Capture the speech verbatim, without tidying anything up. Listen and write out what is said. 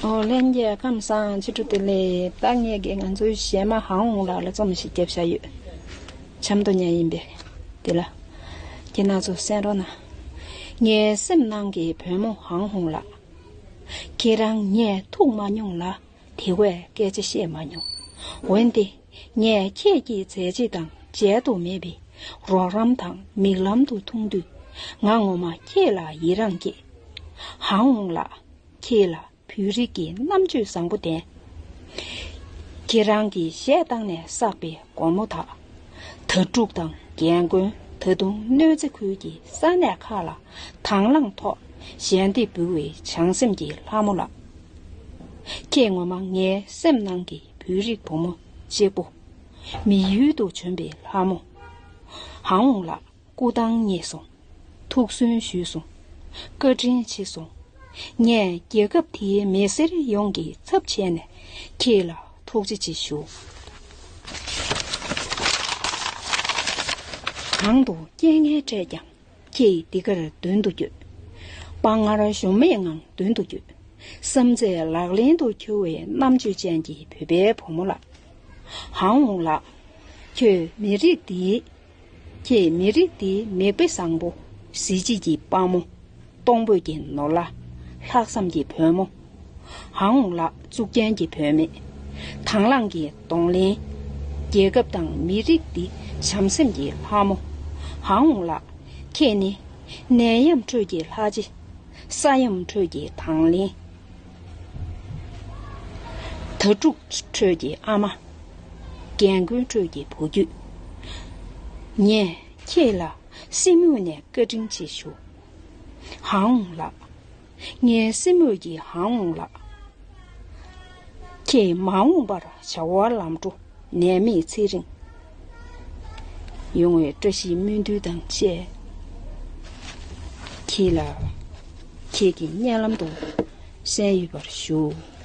ཨོ་ལྷན་རྒྱས་ཁམས་བཟང་། ཕྱི་དྲོ་བདེ་ལེགས། ད་ངས་ཀྱི་ང་ཚོའི་གཞས་མ་ཧང་ཧུང་ལགས་ལ་རྩོམ་ཞིག་བརྒྱབ་བཞག་ཡོད། ཆབ་མདོ་ཉ་ཡིན་པས་དེ་ལ། ཁྱེད་རང་ཚོ་གསན་རོགས་གནང་། ངའི་སེམས་ནང་གི་བུ་མོ་ཧང་ཧུང་ལགས། ཁྱེད་རང་ངས་ཐུག་མ་མྱོང་ལ། དེ་བས་སྐད་ཆ་བཤད་མ་མྱོང་། འོན་ཏེ། ངས་ཁྱེད་ཀྱི་མཛད་རྗེས་དང་མཇལ་དུ་མེད་པའི་རོགས་རམ་དང་མིག་ལམ་དུ་མཐོང་དུས། ང་ངོ་མ་ཁྱེད་ལ་ཡི་རངས་སྐྱེས། ཧང་ཧུང་ལགས། ཁྱེད་ལ་བོད་རིགས་ཀྱི་རྣམ་དཔྱོད་བཟང་པོ་ལྡན། ཁྱེད་རང་གི་གཞས་བཏང་ནས་བསགས་པའི་སྒོར་མོ་དག། དྭ་ཕྲུག་དང་རྒན་རྒོན། ད་དུང་གནོད་འཚེ་ཁུལ་གྱི་ས་གནས་ཁག་ལ་དང་བླངས་ཐོག་ཞལ་འདེབས་འབུལ་བའི་བྱང་སེམས་ཀྱི་ལྷ་མོ་ལགས། ཁྱེད་ངོ་མ་ངའི་སེམས་ནང་གི་བོད་རིགས་བུ་མོ་གཅིག་པུ། མི་ཡུལ་དུ་བྱོན་པའི་ལྷ་མོ། ཧང་ཧུང་ལགས། སྐུ་ཐང་རྙེད་སོང་། ཐུགས་སུན་ཞུས་སོང་། བཀའ་དྲིན་ཆེ་སོང་། ངས་རྒྱལ་ཁབ་དེའི་མི་སེར་ཡོངས་ཀྱི་ཚབ་བྱས་ནས་ཁྱེད་ལ་ཐུགས་རྗེ་ཆེ་ཞུ། གང་དུ་རྐྱེན་ངན་འཕྲད་ཀྱང་ཁྱེད་འདི་གར་མདུན་དུ་བསྐྱོད། དཔའ་ངར་གཞོམ་མེད་ངང་མདུན་དུ་བསྐྱོད། བསམ་རྩེ་ལག་ལེན་དུ་འཁྱོལ་བའི་རྣམ་དཔྱོད་ཅན་གྱི་བོད་པའི་བུ་མོ་ལགས། ཧང་ཧུང་ལགས། ཁྱོད་མི་རིགས་འདིའི། ཁྱེད་མི་རིགས་འདིའི་མིག་དཔེ་བཟང་པོ། གཟི་བརྗིད་ཀྱི་དཔའ་མོ། གཏོང་ཕོད་ཀྱི་ནོར་ལྷ། ལྷག་བསམ་གྱི་བུ་མོ། ཧང་ཧུང་ལགས། གཙུག་རྒྱན་གྱི་བུད་མེད། དང་བླངས་ཀྱི་གདོང་ལེན། རྒྱལ་ཁབ་དང་མི་རིགས་འདི་བྱམས་སེམས་ཀྱི་ལྷ་མོ། ཧང་ཧུང་ལགས། ཁྱེད་ནི་ནད་ཡམས་ཁྲོད་ཀྱི་ལྷ་རྗེ། ས་ཡོམ་ཁྲོད་ཀྱི་དང་བླངས། དྭ་ཕྲུག་ཁྲོད་ཀྱི་ཨ་མ། རྒན་རྒོན་ཁྲོད་ཀྱི་བུ་རྒྱུད། ངས་ཁྱེད་ལ་སེམས་ཡུལ་ནས་བཀའ་དྲིན་ཆེ་ཞུ། ཧང་ཧུང་ལགས། ངའི་སེམས་ཡུལ་གྱི་ཧང་ཧུང་ལགས། ཁྱེད་མ་འོངས་པར་བྱ་བ་ལམ་འགྲོ། ནད་མེད་ཚེ་རིང་། ཡོང་བའི་བཀྲ་ཤིས་སྨོན་འདུན་དང་བཅས། ཁྱེད་ལ། ཁྱེད་ཀྱི་སྙན་ལམ་དུ་གསན་ཡོད་པར་ཞུ།